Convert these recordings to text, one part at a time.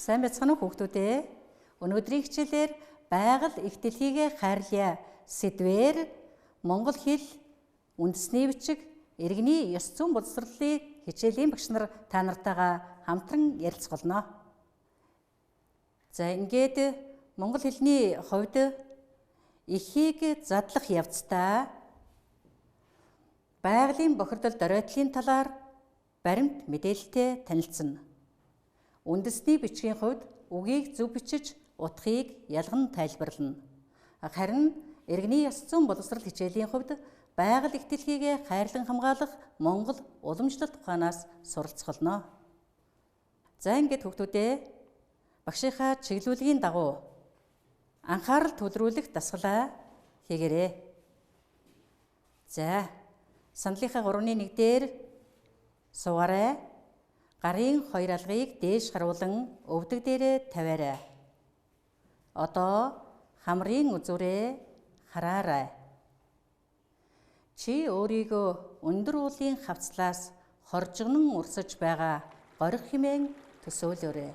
Сайн байцгаана уу хүүхдүүдээ? Өнөөдрийн хичээлээр байгаль их дэлхийгээ хайрлая сэдвээр монгол хэл, үндэсний бичиг, иргэний ёс зүйн боловсролын хичээлийн багш нар та нартайгаа хамтран ярилцах болно. За ингээд монгол хэлний хувьд эхийг задлах явцдаа байгалийн бохирдол доройтлын талаар баримт мэдээлэлтэй танилцсана. Үндэсний бичгийн хувьд үгийг зөв бичиж, утгыг ялган тайлбарлана. Харин иргэний ёс зүйн боловсрол хичээлийн хувьд байгаль их дэлхийгээ хайрлан хамгаалах Монгол уламжлалт ухаанаас суралцах болно. За ингээд хүүхдүүдээ багшийнхаа чиглүүлгийн дагуу анхаарал төвлөрүүлэх дасгалаа хийгээрэй. За саналынхаа 3-1 дээр суугаарай. Гарын хоёр алгыг дээш харуулан өвдөг дээрээ тавиарай. Одоо хамрын үзүүрээ хараарай. Чи өөрийгөө өндөр уулын хавцлаас хоржигнон урсаж байгаа горих хэмээн төсөөлөөрэй.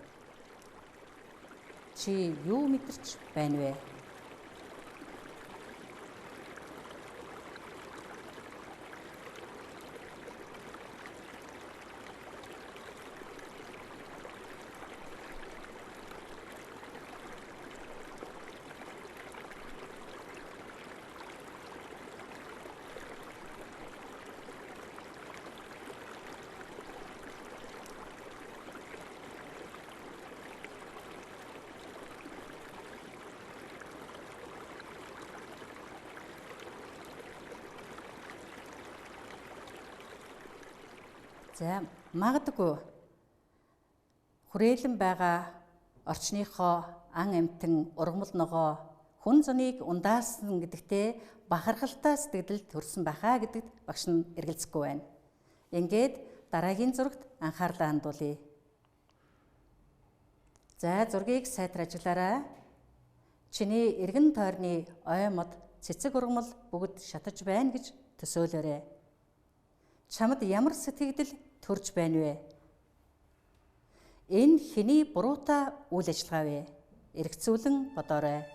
Чи юу мэдэрч байна вэ? За магадгүй хүрээлэн байгаа орчныхоо ан амьтан ургамал ногоо хүн зуныг ундаасан гэдэгтээ бахархалтай сэтгэл төрсөн байхаа гэдэгт багш нь эргэлзэхгүй байна. Ингээд дараагийн зурагт анхаарлаа хандуулъя. За зургийг сайтар ажиллаарай. Чиний эргэн тойрны ой мод цэцэг ургамал бүгд шатаж байна гэж төсөөлөөрэй. Чамд ямар сэтгэгдэл төрж байна вэ? Энэ хэний буруутай үйл ажиллагаа вэ? Эргэцүүлэн бодоорой.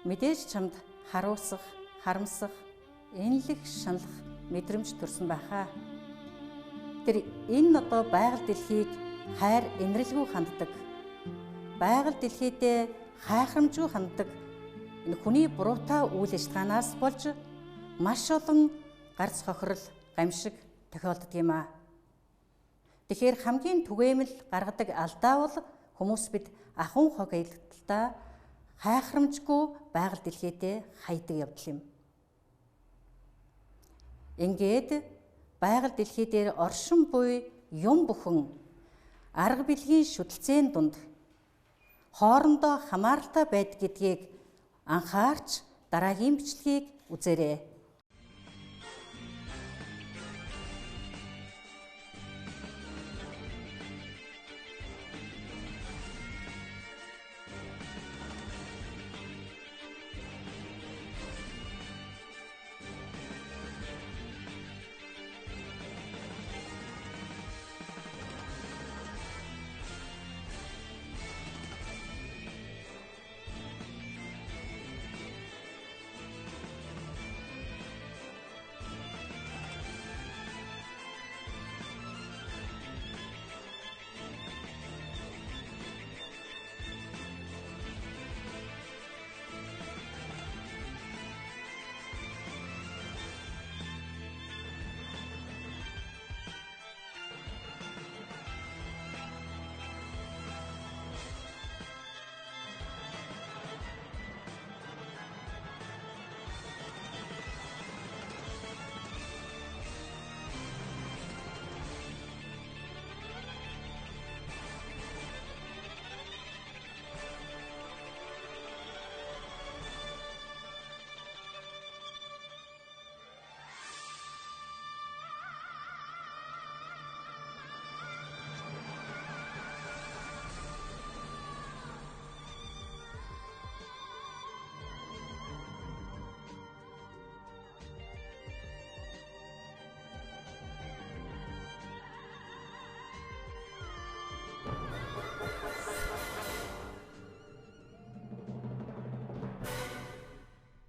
Мэдээж чамд харуусах, харамсах, энэлэх, шаналх мэдрэмж төрсөн байхаа. Тэр энэ одоо байгаль дэлхийг хайр инэрлгүй ханддаг. Байгаль дэлхийдээ хайхрамжгүй ханддаг. Энэ хүний буруутай үйл ажиллагаанаас болж маш олон гарц хохирол, гамшиг тохиолддог юм аа. Тэгэхээр хамгийн түгээмэл гаргадаг алдаа бол хүмүүс бид ахуйн хог аялалтаа хайхрамжгүй байгаль дэлхийдээ хайдаг явдал юм. Ингээд байгаль дэлхий дээр оршин буй юм бүхэн арга бэлгийн шүтэлцээн дунд хоорондоо хамааралтай байдаг гэдгийг анхаарч дараагийн бичлэгийг үзээрэй.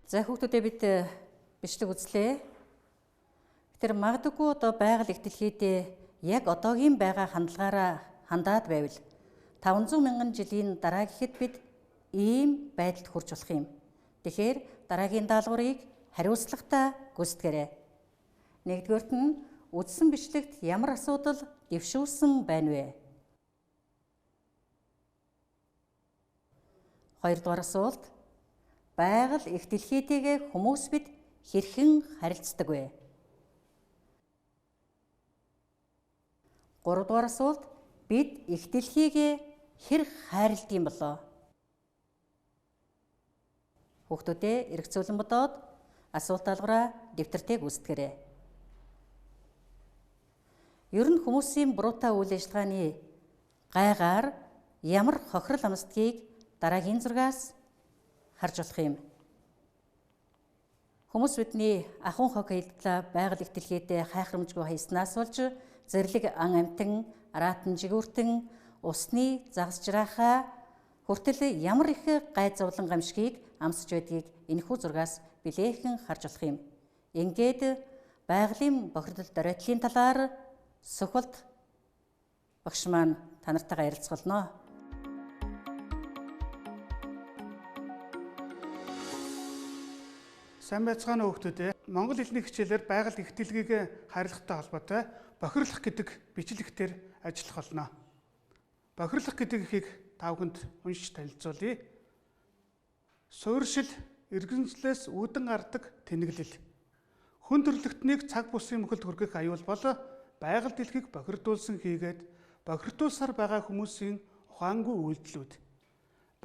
За хүүхдүүдээ бид бичлэг үзлээ. Тэр магадгүй одоо байгаль их дэлхийдээ яг одоогийн байгаа хандлагаараа хандаад байвал 500 мянган жилийн дараа гэхэд бид ийм байдалд хүрч болох юм. Тэгэхээр дараагийн даалгаврыг хариуцлагатай гүйцэтгээрэй. Нэгдүгээрт нь үзсэн бичлэгт ямар асуудал дэвшүүлсэн байна вэ? Хоёрдугаар асуулт. Байгаль их дэлхийтэйгээ хүмүүс бид хэрхэн харилцдаг вэ? Гуравдугаар асуулт. Бид их дэлхийгээ хэр хайрладаг юм болоо? Хүүхдүүдээ эргцүүлэн бодоод асуулт даалгавраа дэвтэртэй гүйцэтгээрэй. Ер нь хүмүүсийн буруутай үйл ажиллагааны гайгаар ямар хохирол амсдгийг дараагийн зургаас харж болох юм. Хүмүүс бидний ахуйн хог хилдлээ байгаль их дэлхийдээ хайхрамжгүй хаяснаас болж зэрлэг ан амьтан, араатан жигүүртэн, усны загас жираахаа хүртэл ямар их гай зовлон гамшигыг амсаж байдгийг энэхүү зургаас билээхэн харж болох юм. Ингээд байгалийн бохирдол доройтлын талаар Сөхөлт багш маань та нартайгаа ярилцах болно. Сайн байцгаана уу хүүхдүүд ээ. Монгол хэлний хичээлээр байгаль их дэлхийг хайрлахтай холбоотой бохирлох гэдэг бичлэгтэр ажиллах болно. Бохирлох гэдэг ихийг та бүхэнд уншиж танилцуулъя. Суурьшил иргэншлээс үүдэн гардаг тэнэглэл. Хүн төрөлхтнийг цаг бусын мөхөлд хүргэх аюул бол байгаль дэлхийг бохирдуулсан хийгээд бохирдуулсаар байгаа хүмүүсийн ухаангүй үйлдэлүүд.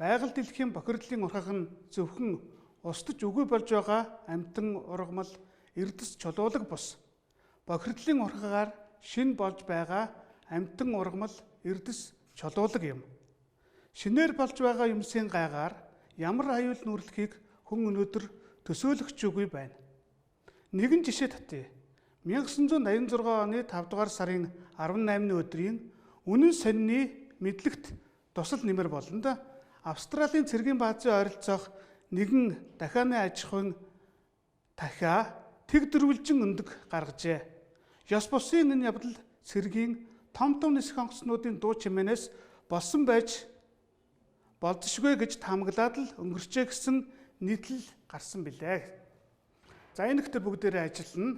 Байгаль дэлхийн бохирдлын урхах нь зөвхөн устж үгүй болж байгаа амьтан ургамал, эрдэс чулуулаг бус. Бохирдлын урхагаар шин болж байгаа амьтан ургамал, эрдэс чулуулаг юм. Шинээр болж байгаа юмсын гайгаар ямар аюул нүүрлэхийг хүн өнөөдөр төсөөлөх ч үгүй байна. Нэгэн жишээ татъя. 1986 оны 5 дугаар сарын 18-ны өдрийн үнэн сонины мэдлэгт тусал нэмэр болонд Австралийн цэргийн баазын ойролцоох нэгэн дахианы аж ахуйн дахиа тэг дөрвөлжин өндөг гаргажээ. Ёс бусын энэ явдал цэргийн том том нисэх онгоцнуудын дуу чимээнээс болсон байж болзошгүй гэж таамаглаад л өнгөрчээ гэсэн нийтлэл гарсан билээ. За энэ ихтер бүгдээрээ ажиллана.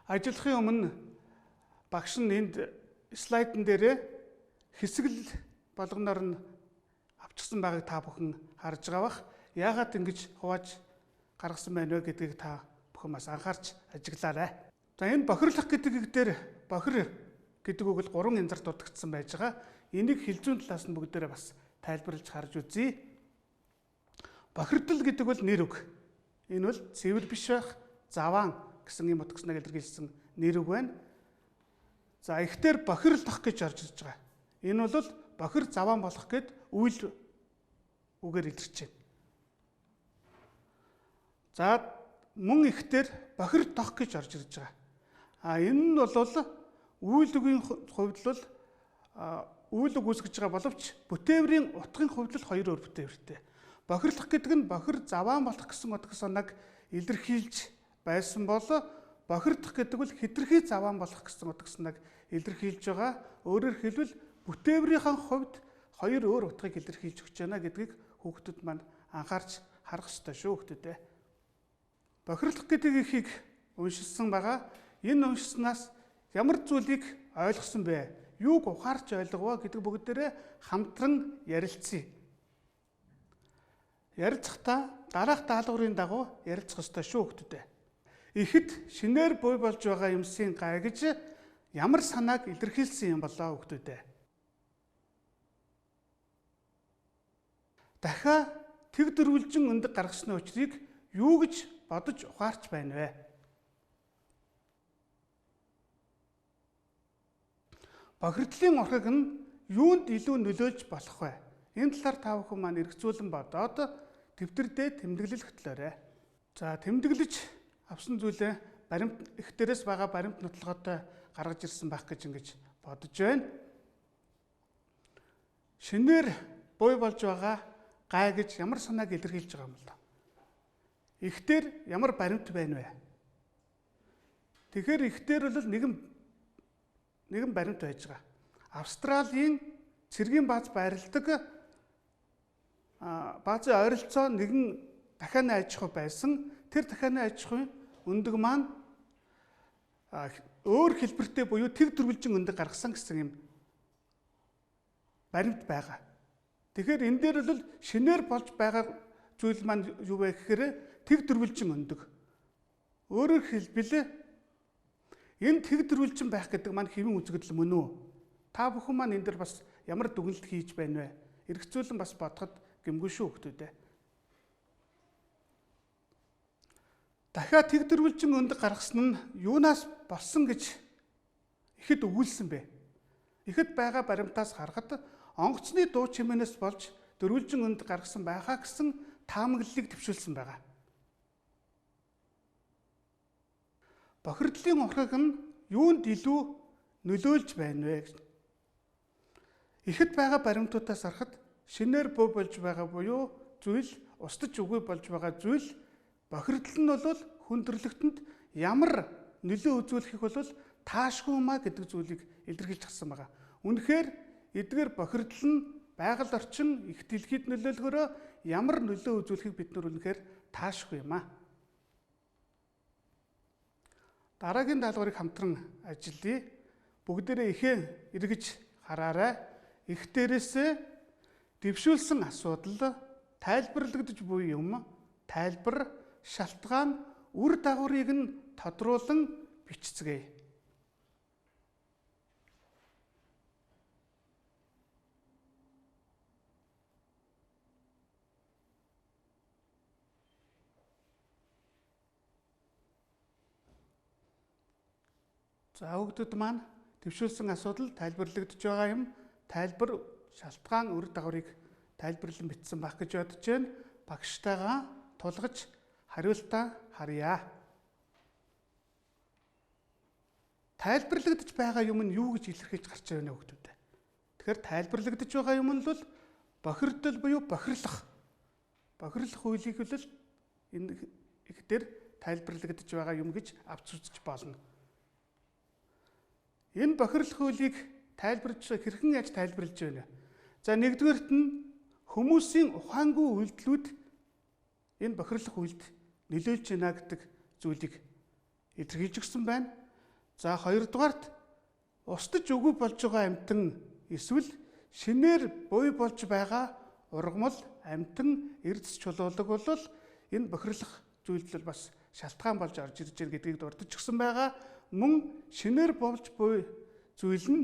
Ажиллахын өмнө багш нь энд слайдн дээрээ хэсэгэл болгоноор нь авчихсан байгааг та бүхэн харж байгаа бах. Яагаад ингэж хувааж гаргасан байна вэ гэдгийг та бүхэн бас анхаарч ажиглаарай. За энэ бохирлох гэдэг үг дээр бохир гэдэг үг л гурван янзаар дурдгдсан байж байгаа. Энийг хэл зүйн талаас нь бүгдээрээ бас тайлбарлаж харж үзье. Бохирдол гэдэг бол нэр үг. Энэ бол цэвэр биш байх, заваан гэсэн юм утгасныг илэрхийлсэн нэр үг байна. За ихтер бохирлох гэж орж ирж байгаа. Энэ бол бохир заваан болох гэд үйл үгээр илэрч байна. За мөн ихтер бохир тох гэж орж ирж байгаа. А энэ нь бол үйл үгийн хувьд бол үйл үг үүсгэж байгаа боловч бүтээврийн утгын хувьд л хоёр өөр бүтээвэртэй. Бохирлох гэдэг нь бохир заваан болох гэсэн утга санааг илэрхийлж байсан бол бохирдох гэдэг бол хэтэрхий заваан болох гэсэн утга санааг илэрхийлж байгаа. Өөрөөр хэлбэл бүтээврийн хувьд хоёр өөр утгыг илэрхийлж өгч байна гэдгийг хүүхдүүд маань анхаарч харах ёстой шүү хүүхдүүд ээ. Бохирлох гэдэг ихийг уншилсан байгаа. Энэ уншсанаас ямар зүйлийг ойлгосон бэ? Юуг ухаарч ойлгов гэдэг бүгдээрээ хамтран ярилцъя. Ярилцахдаа дараах даалгаврын дагуу ярилцах ёстой шүү хүүхдүүд ээ. Ихэд шинээр буй болж байгаа юмсын гай гэж ямар санааг илэрхийлсэн юм болоо хүүхдүүд ээ. Дахиад тэг дөрвөлжин өндөг гаргасны учрыг юу гэж бодож ухаарч байна вэ? Бохирдлын урхаг нь юунд илүү нөлөөлж болох вэ? Энэ талаар та бүхэн маань эргцүүлэн бодоод дэвтэр дээр тэмдэглэл хөтлөөрэй. За тэмдэглэж авсан зүйлээ баримт их дээрээс байгаа баримт нотлогоотой гаргаж ирсэн байх гэж ингэж бодож байна. Шинээр буй болж байгаа гай гэж ямар санааг илэрхийлж байгаа юм бол та? Ихтер ямар баримт байна вэ? Тэгэхээр ихтер бол нэгэн баримт байж байгаа. Австралийн цэргийн бааз байрладаг баазын ойролцоо нэгэн дахианы аж ахуй байсан. Тэр дахианы аж ахуйн өндөг маань өөр хэлбэртэй буюу тэг дөрвөлжин өндөг гаргасан гэсэн юм баримт байгаа. Тэгэхээр энэ дээр бол шинээр болж байгаа зүйл маань юу вэ гэхээр тэг дөрвөлжин өндөг. Өөрөөр хэлбэл энэ тэг дөрвөлжин байх гэдэг маань хэвэн үзэгдэл мөн үү? Та бүхэн маань энэ дээр бас ямар дүгнэлт хийж байна вэ? Эргэцүүлэн бас бодоход гэмгүй шүү хүмүүс ээ. Дахиад тэг дөрвөлжин өндөг гаргасан нь юунаас болсон гэж ихэд өгүүлсэн бэ? Ихэд байгаа баримтаас харахад онгоцны дуу чимээнээс болж дөрвөлжин өндөг гаргасан байхаа гэсэн таамаглалыг төвшүүлсэн байгаа. Бохирдлын ухраг нь юунд илүү нөлөөлж байна вэ гэж. Ихэд байгаа баримтуудаас харахад шинээр буй болж байгаа буюу зүйл устж үгүй болж байгаа зүйл бохирдол нь бол хүн төрөлхтөнд ямар нөлөө үзүүлэхийг бол таашгүй маа гэдэг зүйлийг илэрхийлж гарсан байгаа. Үнэхээр эдгээр бохирдол нь байгаль орчин их дэлхийд нөлөөлөхөөрөө ямар нөлөө үзүүлэхийг бид нар үнэхээр таашгүй юм аа. Дараагийн даалгаврыг хамтран ажиллая. Бүгдээрээ ихээ эргэж хараарай. Их дээрээсээ дэвшүүлсэн асуудал, тайлбарлагдаж буй юм, тайлбар, шалтгаан, үр дагаврыг нь тодруулан бичцгээе. За хүүхдүүд маань дэвшүүлсэн асуудал, тайлбарлагдаж байгаа юм, тайлбар, шалтгаан, үр дагаврыг тайлбарлан бичсэн байх гэж бодож байна. Багштайгаа тулгаж хариултаа харъя. Тайлбарлагдаж байгаа юм нь юу гэж илэрхийлж гарч байгаа вэ хүүхдүүд? Тэгэхээр тайлбарлагдаж байгаа юм нь бол бохирдол буюу бохирлох. Бохирлох үйлийг бол энэ их дээр тайлбарлагдаж байгаа юм гэж авч үзэж болно. Энэ бохирлох үйлийг тайлбарж хэрхэн яаж тайлбарлаж байна вэ? За нэгдүгээрт нь хүмүүсийн ухаангүй үйлдэлүүд энэ бохирлох үйлд нөлөөлж байна гэдэг зүйлийг илэрхийлж өгсөн байна. За хоёрдугаарт устж үгүй болж байгаа амьтан эсвэл шинээр буй болж байгаа ургамал, амьтан, эрдэс чулуулаг бол энэ бохирлох зүйлдэл бас шалтгаан болж орж ирж байна гэдгийг дурдж өгсөн байгаа. Мөн шинээр болж буй зүйл нь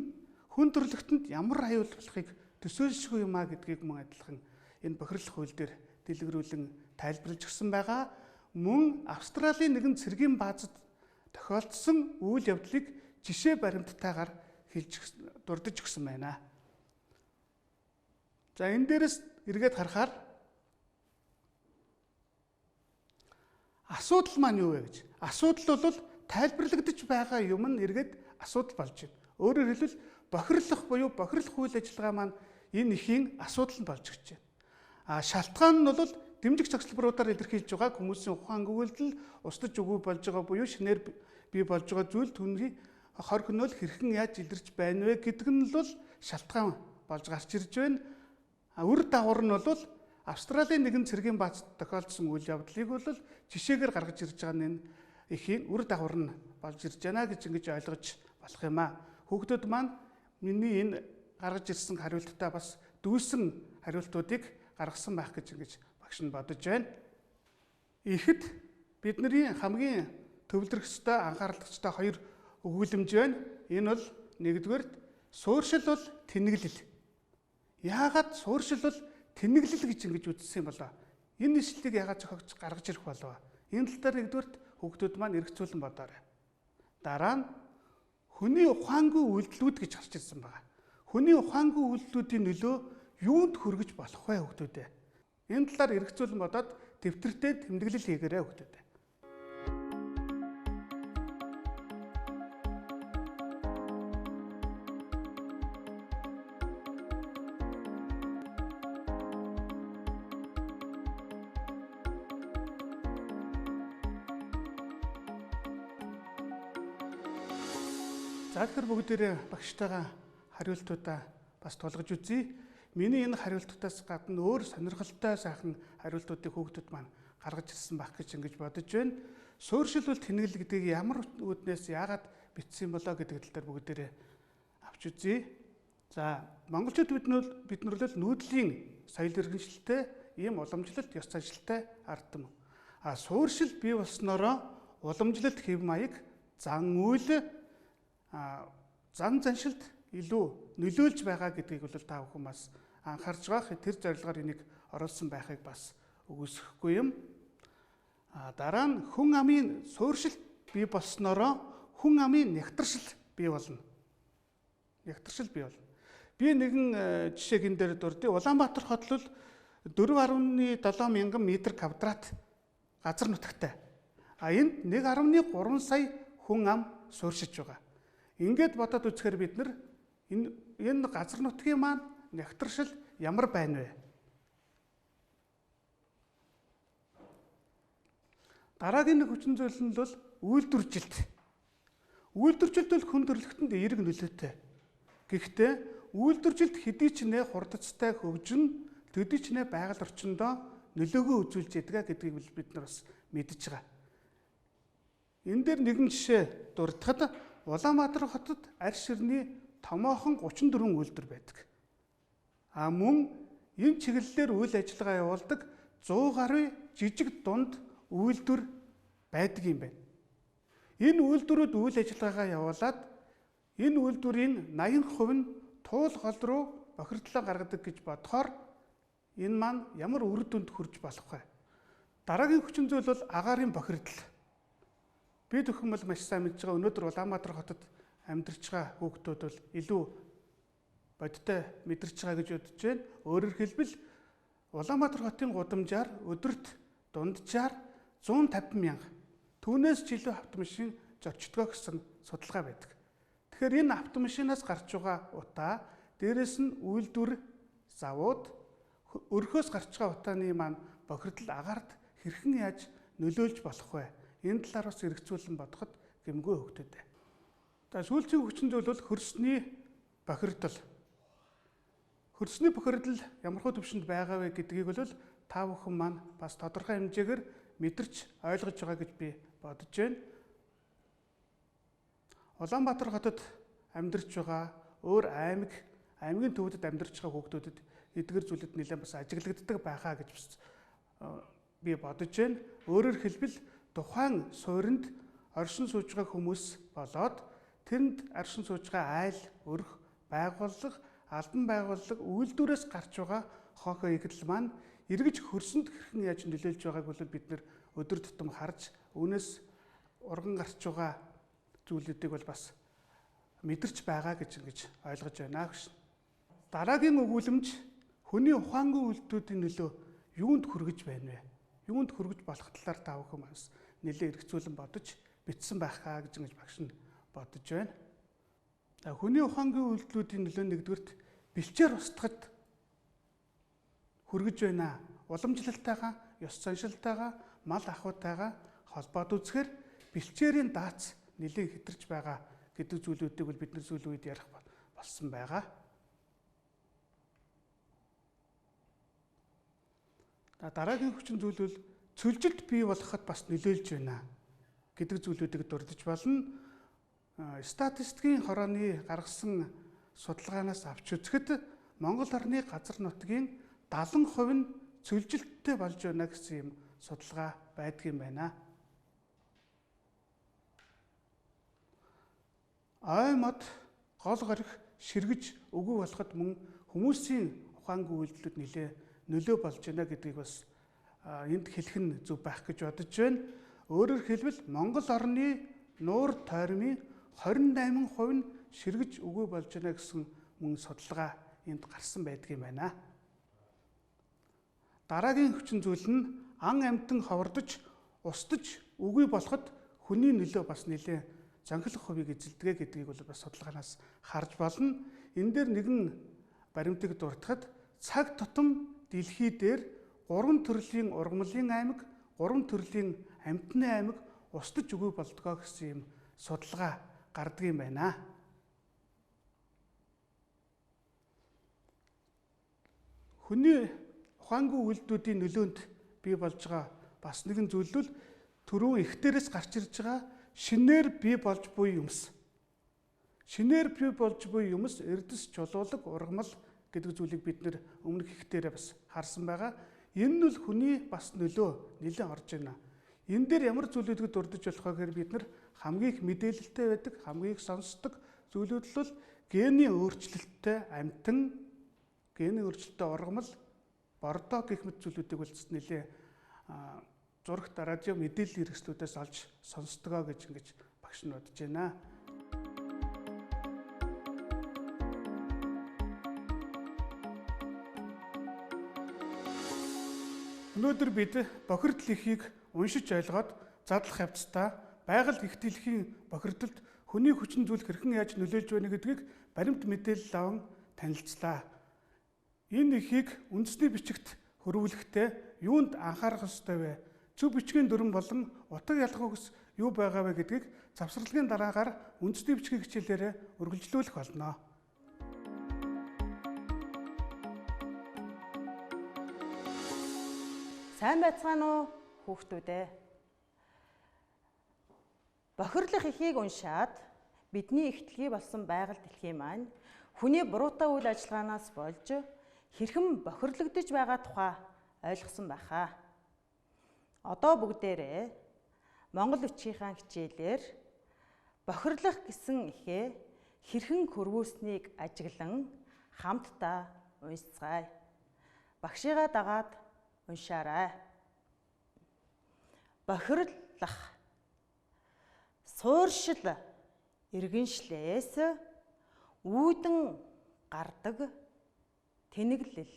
хүн төрөлхтөнд ямар аюул болохыг төсөөлшгүй юм а гэдгийг мөн адилхан энэ бохирлох үйл дээр дэлгэрүүлэн тайлбарлаж өгсөн байгаа. Мөн Австралийн нэгэн цэргийн баазад тохиолдсон үйл явдлыг жишээ баримттайгаар хэлж дурдж өгсөн байна. За энэ дээрээс эргээд харахаар асуудал маань юу вэ гэж. Асуудал бол тайлбарлагдаж байгаа юм нь эргээд асуудал болж байна. Өөрөөр хэлбэл бохирлох буюу бохирлох үйл ажиллагаа маань энэ ихийн асуудал нь болж гэж байна. А шалтгаан нь бол дэмжих зохицолборуудаар илэрхийлж байгаа хүмүүсийн ухаангүй үйлдэл, устж үгүй болж байгаа буюу шинээр бий болж байгаа зүйл түүний хор хөнөөл хэрхэн яаж илэрч байна вэ гэдэг нь бол шалтгаан болж гарч ирж байна. А үр дагавар нь бол Австралийн нэгэн цэргийн баазад тохиолдсон үйл явдлыг бол жишээгээр гаргаж ирж байгаа нь энэ ихийн үр дагавар нь болж ирж байна гэж ингэж ойлгож болох юм аа. Хүүхдүүд маань миний энэ гаргаж ирсэн хариулттай бас дүүсэн хариултуудыг гаргасан байх гэж ингэж багш нь бодож байна. Ихэд бидний хамгийн төвлөрөх ёстой, анхаарлах ёстой хоёр өгүүлэмж байна. Энэ бол нэгдүгээрт сууршил бол тэнэглэл. Яагаад сууршил бол тэнэглэл гэж ингэж үзсэн юм болоо? Энэ ишлэлийг яагаад зохиогч гаргаж ирэх болов? Энэ тал дээр нэгдүгээрт хүүхдүүд маань эргэцүүлэн бодоорой. Дараа нь хүний ухаангүй үйлдэлүүд гэж гарч ирсэн байгаа. Хүний ухаангүй үйлдэлүүдийн нөлөө юунд хүргэж болох вэ хүүхдүүд ээ? Энэ талаар эргэцүүлэн бодоод дэвтэртээ тэмдэглэл хийгээрэй хүүхдүүд ээ. За тэгэхээр бүгдээрээ багштайгаа хариултуудаа бас тулгаж үзье. Миний энэ хариултуудаас гадна өөр сонирхолтой сайхан хариултуудыг хүүхдүүд маань гаргаж ирсэн байх гэж ингэж бодож байна. Суурьшил бол тэнэглэл гэдгийг ямар үүднээс яагаад бичсэн болоо гэдэг тал дээр бүгдээрээ авч үзье. За монголчууд бид нар бол нүүдлийн соёл иргэншилтэй ийм уламжлалт ёс заншилтай ард түмэн. А суурьшил бий болсноороо уламжлалт хэв маяг зан үйл зан заншилд илүү нөлөөлж байгаа гэдгийг бол та бүхэн бас анхаарч байгаа. Тэр зорилгоор энийг оруулсан байхыг бас үгүйсгэхгүй юм. А дараа нь хүн амын суурьшил бий болсноороо хүн амын нягтаршил бий болно. Нягтаршил бий болно. Би нэгэн жишээг энэ дээр дурдъя. Улаанбаатар хот бол 4.7 мянган метр квадрат газар нутагтай. А энд 1.3 сая хүн ам суурьшиж байгаа. Ингээд бодоод үзэхээр бид нар энэ газар нутгийн маань нягтаршил ямар байна вэ? Дараагийн нэг хүчин зүйл нь бол үйлдвэржилт. Үйлдвэржилт бол хүн төрөлхтөнд эерэг нөлөөтэй. Гэхдээ үйлдвэржилт хэдий ч нэ хурдцтай хөгжин, төдий ч нэ байгаль орчиндөө нөлөөгөө үзүүлж яадаг гэдгийг бид нар бас мэдж байгаа. Энэ дээр нэгэн жишээ дурдахад Улаанбаатар хотод арь ширний томоохон 34 үйлдвэр байдаг. А мөн энэ чиглэлээр үйл ажиллагаа явуулдаг 100 гаруй жижиг дунд үйлдвэр байдаг юм байна. Энэ үйлдвэрүүд үйл ажиллагаагаа явуулаад энэ үйлдвэрийн 80% нь туул гол руу бохирдлоо гаргадаг гэж бодохоор энэ маань ямар үр дүнд хүрч болох вэ? Дараагийн хүчин зүйл бол агаарын бохирдол. Би зөвхөн бол маш сайн мэдж байгаа. Өнөөдөр Улаанбаатар хотод амьдарч байгаа хүүхдүүд бол илүү бодиттой мэдэрч байгаа гэж бодож байна. Өөрөөр хэлбэл Улаанбаатар хотын гудамжаар өдөрт дунджаар 150 мянга түүнээс ч илүү автомашин зорчдгоо гэсэн судалгаа байдаг. Тэгэхээр энэ автомашинаас гарч байгаа утаа, дээрэс нь үйлдвэр завууд өрхөөс гарч байгаа утааны маань бохирдол агаарт хэрхэн яаж нөлөөлж болох вэ? Энэ талаар бас эргцүүлэн бодоход гэмгүй хөвгтөд. За сүүлчийн хүчин зүйл бол хөрсний бохирдол. Хөрсний бохирдол ямархуу түвшинд байгаа вэ гэдгийг бол та бүхэн маань бас тодорхой хэмжээгээр мэдэрч ойлгож байгаа гэж би бодож байна. Улаанбаатар хотод амьдарч байгаа өөр аймаг, аймгийн төвдөд амьдарч байгаа хүүхдүүдэд эдгэр зүйлүүд нэлээд бас ажиглагддаг байхаа гэж бас би бодож байна. Өөрөөр хэлбэл тухайн суурьнд оршин сууж байгаа хүмүүс болоод тэнд оршин сууж байгаа айл, өрх, байгууллага, албан байгууллага үйлдвэрээс гарч байгаа хохоо игдэл маань эргэж хөрсөнд хэрхэн яаж нөлөөлж байгааг бол бид нэр өдөр тутам харж үүнээс урган гарч байгаа зүйлүүдийг бол бас мэдэрч байгаа гэж ингэж ойлгож байна гэж. Дараагийн өгүүлэмж хүний ухаангүй үйлдэлүүдийн нөлөө юунд хүргэж байна вэ? Юунд хүргэж болох талаар та бүхэн бас нэлээд эргцүүлэн бодож бичсэн байхаа гэж ингэж багш нь бодож байна. За хүний ухаангүй үйлдэлүүдийн нөлөө нэгдүгürt бэлчээр устгахад хүргэж байна. Уламжлалтайгаа, ёс заншилтайгаа, мал ахуйтайгаа холбоод үзэхээр бэлчээрийн дац нэлээд хэтэрч байгаа гэдэг зүйлүүдийг бол бид нар сүүлийн үед ярих болсон байгаа. За дараагийн хүчин зүйл бол цөлжилт бий болоход бас нөлөөлж байна гэдэг зүйлүүдийг дурдж болно. Статистикийн хорооны гаргасан судалгаанаас авч үзэхэд Монгол орны газар нутгийн 70% нь цөлжилттэй болж байна гэсэн юм судалгаа байдаг юм байна. Ой мод гол горих ширгэж үгүй болоход мөн хүмүүсийн ухаангүй үйлдэлүүд нэлээ нөлөө болж байна гэдгийг бас энд хэлэх нь зөв байх гэж бодож байна. Өөрөөр хэлбэл Монгол орны нуур тойрмын 28% нь ширгэж үгүй болж байна гэсэн мөн судалгаа энд гарсан байдаг юм байна. Дараагийн хүчин зүйл нь ан амьтан ховордож, устж үгүй болоход хүний нөлөө бас нэлээд зөнхлөх хувийг эзэлдэг гэдгийг бол бас судалгаанаас харж болно. Энэ дээр нэгэн баримтыг дурдахад цаг тутам дэлхий дээр 3 төрлийн ургамлын аймаг, 3 төрлийн амьтны аймаг устж үгүй болдгоо гэсэн юм судалгаа гардаг юм байна. Хүний ухаангүй үйлдэлүүдийн нөлөөнд бий болж байгаа бас нэгэн зүйл бол түрүүн эхтэрээс гарч ирж байгаа шинээр бий болж буй юмс. Шинээр бий болж буй юмс эрдэс чулуулаг ургамал гэдэг зүйлийг бид нэр өмнөх эхтэрээ бас харсан байгаа. Энэ нь бол хүний бас нөлөө нэлээд орж байна. Энэ дээр ямар зүйлүүдийг дурдж болох вэ гэхээр бид нар хамгийн их мэдээлэлтэй байдаг, хамгийн их сонсдог зүйлүүд бол гений өөрчлөлттэй амьтан, гений өөрчлөлттэй ургамал, бордоо гэх мэт зүйлүүдийг бол нэлээд зурагт, радио мэдээлэл хэрэгслүүдээс олж сонсдгоо гэж ингэж багш нь бодож байна. Өнөөдөр бид бохирдол ихийг уншиж ойлгоод задлах явцдаа байгаль их дэлхийн бохирдолд хүний хүчин зүйл хэрхэн яаж нөлөөлж байна гэдгийг баримт мэдээлэл аван танилцлаа. Энэ ихийг үндэсний бичигт хөрвүүлэхдээ юунд анхаарах ёстой вэ? Зөв бичгийн дүрэм болон утга ялгах үгс юу байгаа вэ гэдгийг завсарлагын дараагаар үндэсний бичгийн хичээлээрээ үргэлжлүүлэх болно. Сайн байцгаана уу хүүхдүүд ээ. Бохирлох эхийг уншаад бидний ихтлгий болсон байгаль дэлхийн маань хүний буруутай үйл ажиллагаанаас болж хэрхэн бохирлогдож байгаа тухай ойлгосон байхаа. Одоо бүгдээрээ Монгол бичгийнхаа хичээлээр бохирлох гэсэн эхээ хэрхэн хөрвүүлснийг ажиглан хамтдаа уншицгаая. Багшигаа дагаад уншаарай. Бохирлох. Сууршил иргэншлээс үүдэн гардаг тэнэглэл.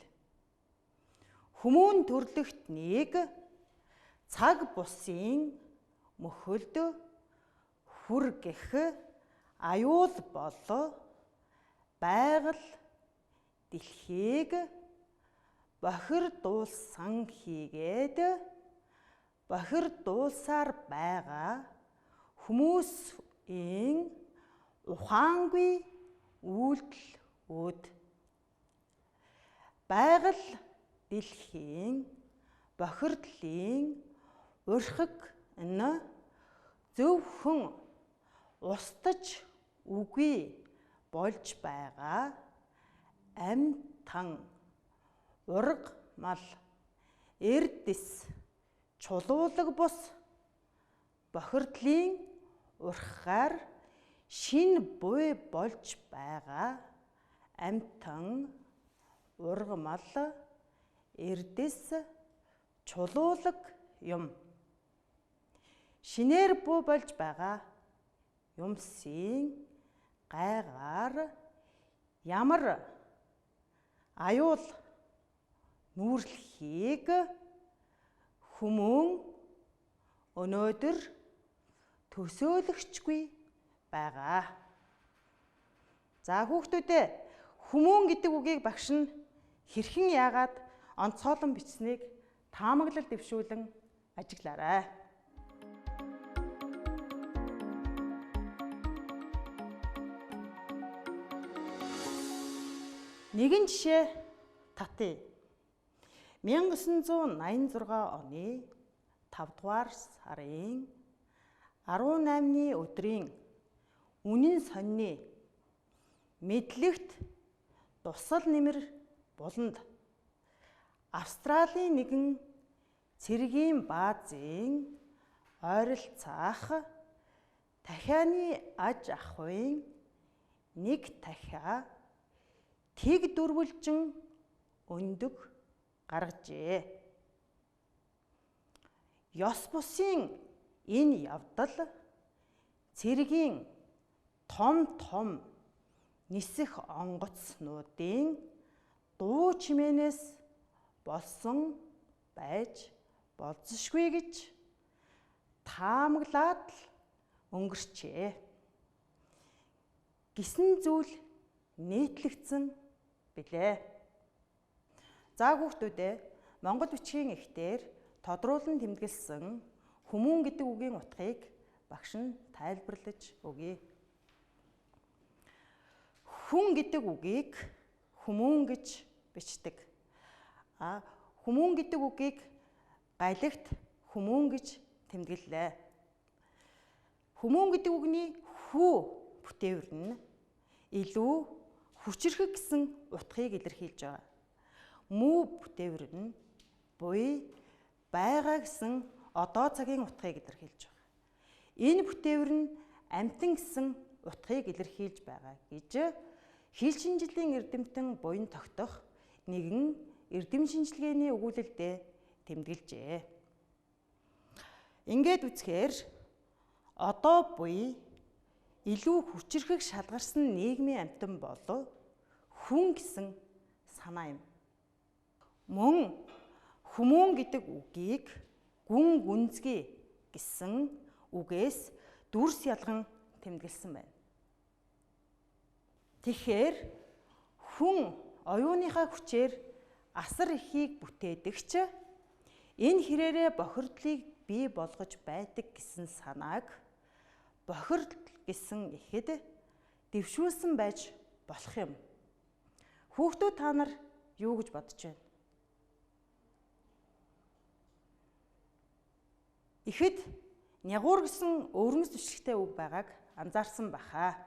Хүмүүн төрлөختнийг цаг бусын мөхөлд хүргэх аюул бол байгаль дэлхийг бохирдуулсан хийгээд бохирдуулсаар байгаа хүмүүсийн ухаангүй үйлдэл үүд. Байгаль дэлхийн бохирдлын урхиг нь зөвхөн устж үгүй болж байгаа амьтан, ургамал, эрдэс, чулуулаг бус бохирдлын урхгаар шинэ буй болж байгаа амьтан, ургамал, эрдэс, чулуулаг юм. Шинээр буу болж байгаа юмсын гайгаар ямар аюул нүүрлэхийг хүмүүн өнөөдөр төсөөлөгчгүй байгаа. За хүүхдүүдээ, хүмүүн гэдэг үгийг багш нь хэрхэн яагаад онцгойлон бичсэнийг таамаглал дэвшүүлэн ажиглаарай. Нэгэн жишээ татъя. 1986 оны 5 дугаар сарын 18-ны өдрийн үнэн сонины мэдлэгт дусал нэмэр буланд Австралийн нэгэн цэргийн баазын ойролцоох тахианы аж ахуйн нэг тахиа тэг дөрвөлжин өндөг гаргажээ. Ёс бусын энэ явдал цэргийн том том нисэх онгоцнуудын дуу чимээнээс болсон байж болзошгүй гэж таамаглаад л өнгөрчээ. Гисэн зүйл нийтлэгдсэн билээ. За хүүхдүүдээ, Монгол бичгийн эхтэр тодруулан тэмдэглэсэн хүмүүн гэдэг үгийн утгыг багш нь тайлбарлаж өгье. Хүн гэдэг үгийг хүмүүн гэж бичдэг. Хүмүүн гэдэг үгийг галагт хүмүүн гэж тэмдэглэлээ. Хүмүүн гэдэг үгний хүү бүтээвэр нь илүү хүчирхэг гэсэн утгыг илэрхийлж байгаа. Мүү бүтээвэр нь буй байгаа гэсэн одоо цагийн утгыг илэрхийлж байгаа. Энэ бүтээвэр нь амьтан гэсэн утгыг илэрхийлж байгаа гэж хэл шинжилгээний эрдэмтэн буян тогтох нэгэн эрдэм шинжилгээний өгүүлэлдээ тэмдэглэжээ. Ингээд үзэхээр одоо буй илүү хүчирхэг шалгарсан нийгмийн амьтан болов хүн гэсэн санаа юм. Мөн хүмүүн гэдэг үгийг гүн гүнзгий гэсэн үгээс дүрс ялган тэмдэглэсэн байна. Тэгэхээр хүн оюуныхаа хүчээр асар ихийг бүтээдэгч энэ хэрээрээ бохирдлыг бий болгож байдаг гэсэн санааг бохирдол гэсэн ихэд дэвшүүлсэн байж болох юм. Хүүхдүүд та нар юу гэж бодож байна? Ихэд нягуур гэсэн өвөрмөц түшигтэй үг байгааг анзаарсан баха.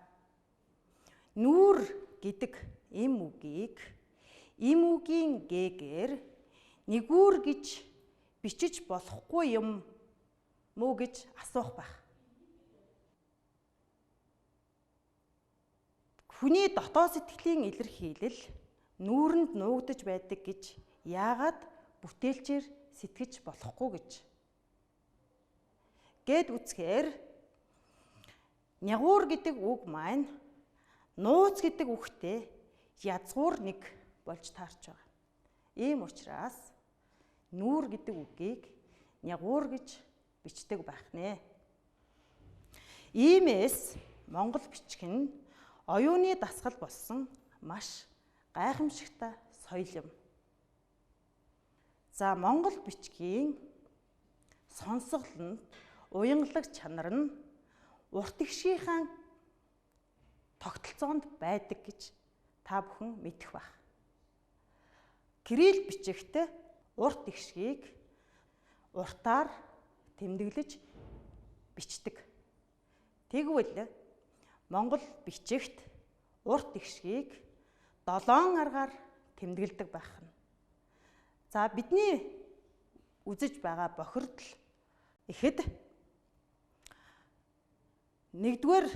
Нүүр гэдэг эм үгийг эм үгийн гээгээр нэгүүр гэж бичиж болохгүй юм мүү гэж асуух байх. Хүний дотоод сэтгэлийн илэрхийлэл нүүрэнд нуугдаж байдаг гэж яагаад бүтээлчээр сэтгэж болохгүй гэж. Гэт үзэхээр нягуур гэдэг үг маань нууц гэдэг үгтэй язгуур нэг болж таарч байгаа. Ийм учраас нүүр гэдэг үгийг нягуур гэж бичдэг байх нэ. Иймээс монгол бичиг нь оюуны дасгал болсон маш гайхамшигтай соёл юм. За монгол бичгийн сонсгол нь уянгалаг чанар нь урт игшийнхаа тогтолцоонд байдаг гэж та бүхэн мэдэх байх. Кирилл бичигт урт игшгийг уртаар тэмдэглэж бичдэг. Тэгвэл монгол бичигт урт игшгийг 7 аргаар тэмдэглэдэг байх нь. За бидний үзэж байгаа бохирдол ихэд нэгдүгээр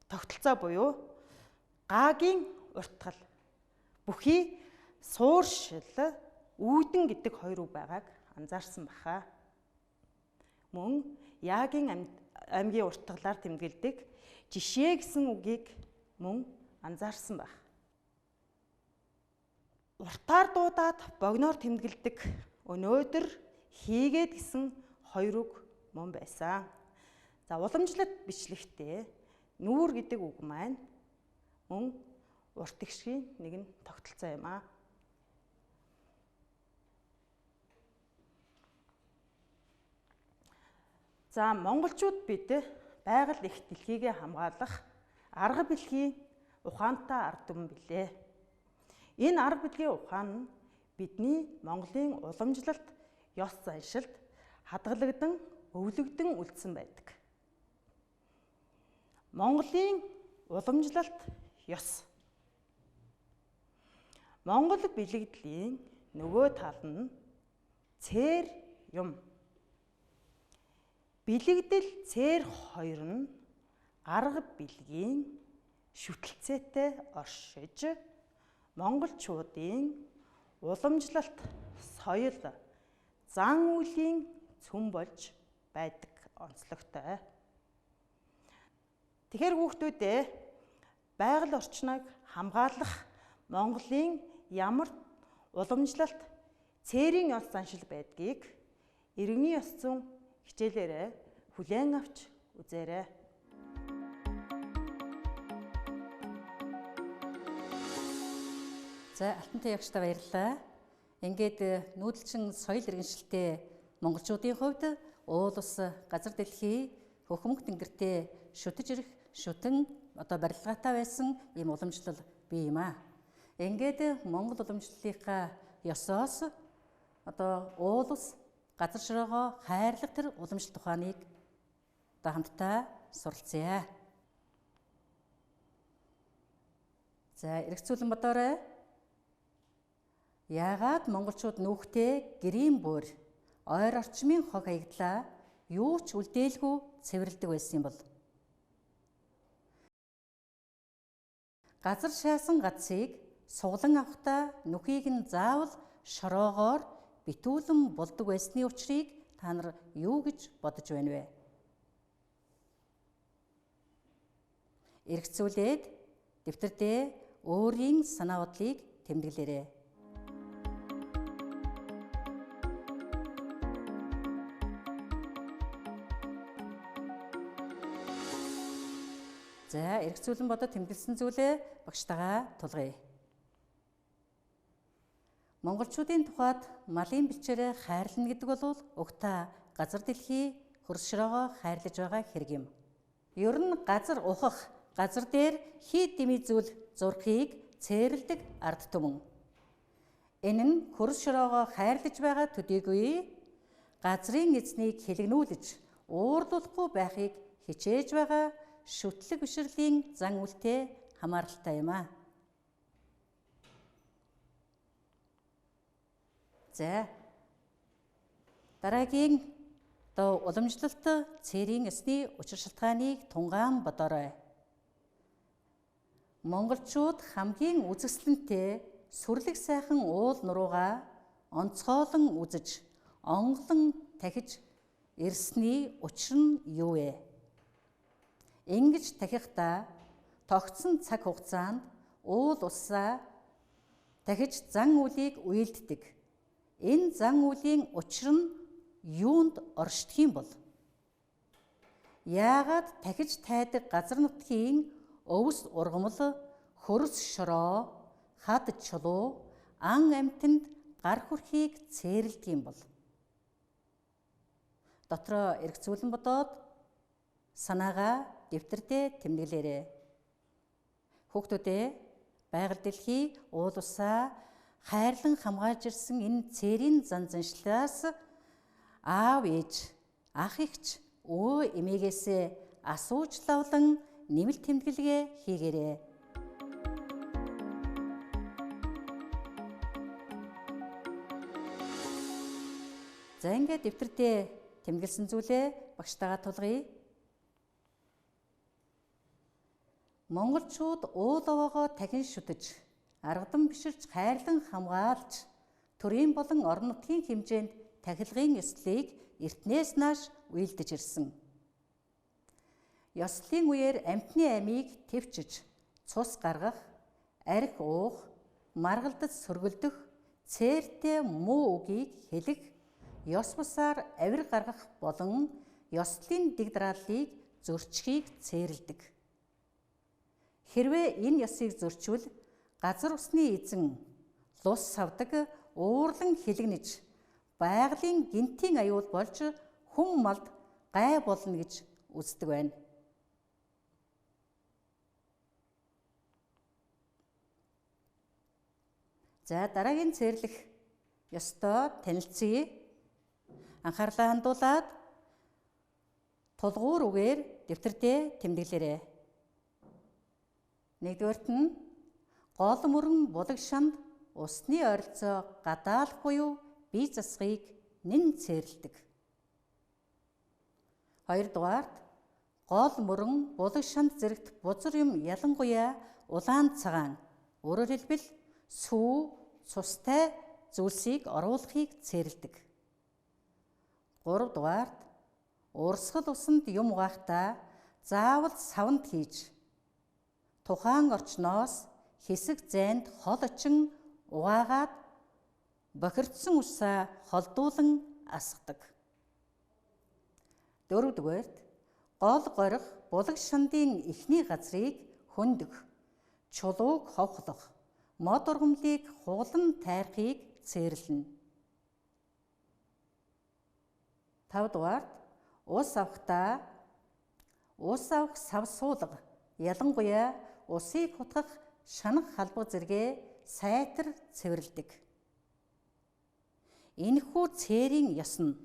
тогтолцоо буюу гагийн уртгал бүхий сууршил үүдэн гэдэг хоёр үг байгааг анзаарсан баха. Мөн яагийн аймгийн уртгалаар тэмдэглэдэг жишээ гэсэн үгийг мөн анзаарсан байх. Уртаар дуудаад богиноор тэмдэглэдэг өнөөдөр хийгээд гэсэн хоёр үг мөн байсан. За уламжлалт бичлэгтээ нүүр гэдэг үг маань мөн урт игшгийн нэгэн тогтолцоо юм аа. За монголчууд бид байгаль их дэлхийгээ хамгаалах арга бэлгийн ухаантай ард түмэн билээ. Энэ арга бэлгийн ухаан нь бидний Монголын уламжлалт ёс заншилд хадгалагдан өвлөгдөн үлдсэн байдаг. Монголын уламжлалт ёс. Монгол бэлэгдлийн нөгөө тал нь цээр юм. Бэлэгдэл цээр хоёр нь арга бэлгийн шүтэлцээтэй оршиж монголчуудын уламжлалт соёл зан үйлийн цөм болж байдаг онцлогтой. Тэгэхээр хүүхдүүдээ байгаль орчныг хамгаалах Монголын ямар уламжлалт цээрийн ёс заншил байдгийг иргэний ёс зүйн хичээлээрээ хүлээн авч үзээрэй. За алтантай ягштай баярлалаа. Ингээд нүүдэлчин соёл иргэншилтэй монголчуудын хувьд уул ус газар дэлхий хөхмөг тэнгэртээ шүтэж ирэх шүтэн одоо барилгаатай байсан ийм уламжлал бий юм аа. Ингээд Монгол уламжлалынхаа ёсоос одоо уул ус газар шороогоо хайрлах тэр уламжлалт ухааныг одоо хамтдаа суралцъя. За, эргэцүүлэн бодоорой. Яагаад монголчууд нүүхтээ гэрийн буур, ойр орчмын хог хаягдлаа юу ч үлдээлгүй цэвэрлэдэг байсан юм бол? Газар шаасан гацыг суглан авахдаа нүхийг нь заавал шороогоор битүүлэн булдаг байсны учрыг та нар юу гэж бодож байна вэ? Эргэцүүлээд дэвтэрдээ өөрийн санаа бодлыг тэмдэглээрэй. За, эргэцүүлэн бодоод тэмдэглэсэн зүйлээ багштайгаа тулгая. Монголчуудын тухайд малын бэлчээрээ хайрлана гэдэг бол угтаа газар дэлхий хөрс шороогоо хайрлаж байгаа хэрэг юм. Ер нь газар ухах, газар дээр хий дэмий зүйл зурхыг цээрэлдэг ард түмэн. Энэ нь хөрс шороогоо хайрлаж байгаа төдийгүй газрын эзнийг хилэгнүүлж уурлуулахгүй байхыг хичээж байгаа шүтлэг бишрэлийн зан үйлтэй хамааралтай юм аа. За, дараагийн одоо уламжлалт цэрийн ёсны учир шалтгааныг тунгаан бодоорой. Монголчууд хамгийн үзэсгэлэнтэй сүрлэг сайхан уул нуруугаа онцгойлон үзэж, онголон тахиж ирсний учир нь юу вэ? Ингэж тахихдаа тогтсон цаг хугацаанд уул усаа дахиж зан үйлийг уйлддэг. Энэ зан үйлийн учир нь юунд оршдог юм бол? Яагаад дахиж тайдаг газар нутгийн өвс ургамал, хөрс шороо, хад чулуу, ан амьтанд гар хүрхийг цээрэлдэг юм бол? Дотроо эргэцүүлэн бодоод санаагаа дэвтэрдээ тэмдэглээрэй. Хүүхдүүдээ, байгаль дэлхий уул усаа хайрлан хамгаалж ирсэн энэ цэрийн зан заншлаас аав ээж, ах эгч, өө эмээгээсээ асууж лавлан нэмэлт тэмдэглэгээ хийгээрэй. За, ингээд дэвтэрдээ тэмдэглэсэн зүйлээ багштайгаа тулгая. Монголчууд уул овоогоо тахин шүтэж, аргадан биширч хайрлан хамгаалж, төрийн болон орон нутгийн хэмжээнд тахилгын ёслолыг эртнээс нааш уйлдэж ирсэн. Ёслолын үеэр амьтны амийг тэвчиж, цус гаргах, арх уух, маргалдаж сөргөлдөх, цээртэй муу үгийг хэлэх, ёс бусаар авир гаргах болон ёслолын дэг дарааллыг зөрчихийг цээрэлдэг. Хэрвээ энэ ёсыг зөрчвөл газар усны эзэн лус савдаг уурлан хилэгнэж, байгалийн гинтийн аюул болж хүн малд гай болно гэж үздэг байна. За, дараагийн цээрлэх ёстой танилцъя. Анхаарлаа хандуулад тулгуур үгээр дэвтэрдээ тэмдэглээрэй. Нэгдүгээрт нь гол мөрөн булаг шанд усны ойролцоо гадаалах буюу бие засхыг нэн цээрэлдэг. Хоёрдугаарт гол мөрөн булаг шанд зэрэгт бузар юм ялангуяа улаан цагаан, өөрөөр хэлбэл сүү, цустай зүйлсийг оруулахыг цээрэлдэг. Гуравдугаарт урсгал усанд юм угаахтаа заавал савнд хийж, тухайн орчноос хэсэг зайнд хол очин угаагаад бохирдсон усаа холдуулан асгадаг. Дөрөвдүгээрт гол горих булаг шандын эхний газрыг хөндөх, чулууг ховхлох, мод ургамлыг хуглан тайрахыг цээрлэнэ. Тавдугаарт ус авахдаа ус авах сав суулга, ялангуяа усыг хутгах шанах халбаг зэргээ сайтар цэвэрлэдэг. Энэхүү цээрийн ёс нь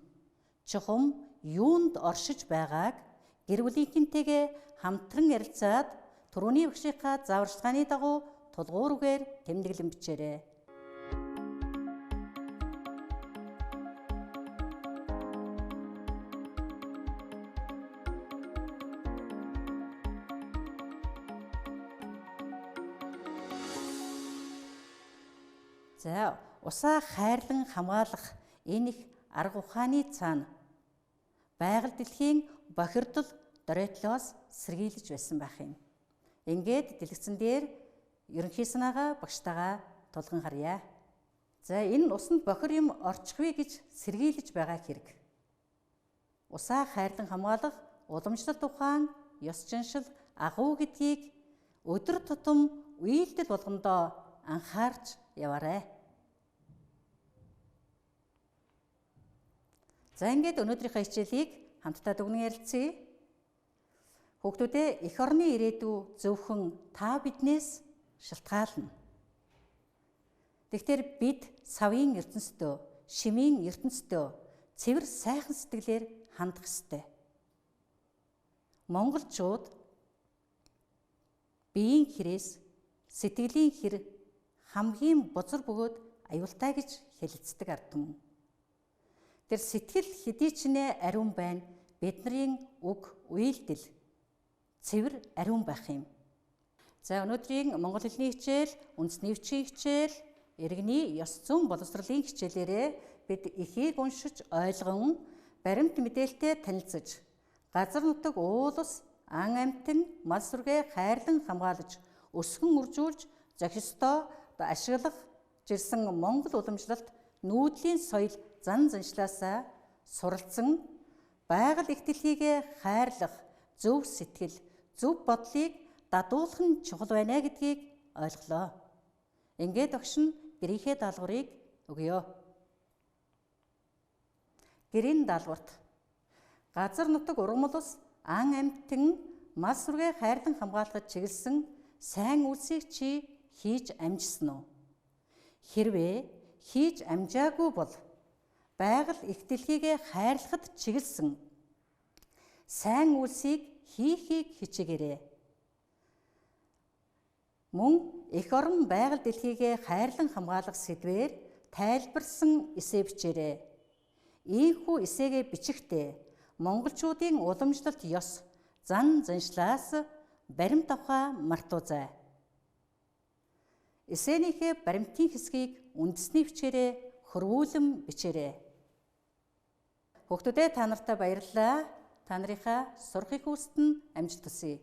чухам юунд оршиж байгааг гэр бүлийнхэнтэйгээ хамтран ярилцаад түрүүний багшийнхаа зааварчилгааны дагуу тулгуур үгээр тэмдэглэн бичээрэй. За, усаа хайрлан хамгаалах энэ их арга ухааны цаана байгаль дэлхийн бохирдол доройтлоос сэргийлж байсан байх юм. Ингээд дэлгэцэн дээр ерөнхий санаагаа багштайгаа тулган харъя. За, энэ усанд бохир юм орчихвээ гэж сэргийлж байгаа хэрэг. Усаа хайрлан хамгаалах уламжлалт ухаан, ёс заншил, агуу гэдгийг өдөр тутам үйлдэл болгондоо анхаарч яваарай. За, ингээд өнөөдрийнхөө хичээлийг хамтдаа дүгнэн ярилцъя. Хүүхдүүдээ, эх орны ирээдүй зөвхөн та биднээс шалтгаална. Тэгэхээр бид савын ертөнцийн, шимийн ертөнцийн цэвэр сайхан сэтгэлээр хандах ёстой. Монголчууд биеийн хэрээс сэтгэлийн хэр хамгийн бузар бөгөөд аюултай гэж хэлэлцдэг ард түмэн. Тэр сэтгэл хэдий ч нэ ариун байна, бидний үг үйлдэл цэвэр ариун байх юм. За, өнөөдрийн монгол хэлний хичээл, үндэсний бичгийн хичээл, иргэний ёс зүйн боловсролын хичээлээрээ бид эхийг уншиж ойлгон баримт мэдээлэлтэй танилцаж, газар нутаг уул ус, ан амьтан, мал сүргээ хайрлан хамгаалаж, өсгөн үржүүлж зохистой ашиглах жирсэн Монгол уламжлалт нүүдлийн соёл зан заншлаасаа суралцсан байгаль их дэлхийгээ хайрлах зөв сэтгэл, зөв бодлыг дадуулах нь чухал байна гэдгийг ойлголоо. Ингээд багш нь гэрийнхээ даалгаврыг өгье. Гэрийн даалгаварт газар нутаг ургамал ус, ан амьтан, мал сүргээ хайрлан хамгаалахад чиглэсэн сайн үйлсийг чи хийж амжсан уу? Хэрвээ хийж амжаагүй бол байгаль их дэлхийгээ хайрлахад чиглэсэн сайн үйлсийг хийхийг хичээгээрэй. Мөн эх орон байгаль дэлхийгээ хайрлан хамгаалах сэдвээр тайлбарсан эсээ бичээрэй. Ийхүү эсээгээ бичихдээ монголчуудын уламжлалт ёс, зан заншлаас баримт авахаа мартуузай. Эсээнийхээ баримтын хэсгийг үндэсний бичгээрээ хөрвүүлэн бичээрэй. Хүүхдүүдээ, та нартай баярлалаа. Та нарынхаа сурах их үүсэт нь амжилт хүсье.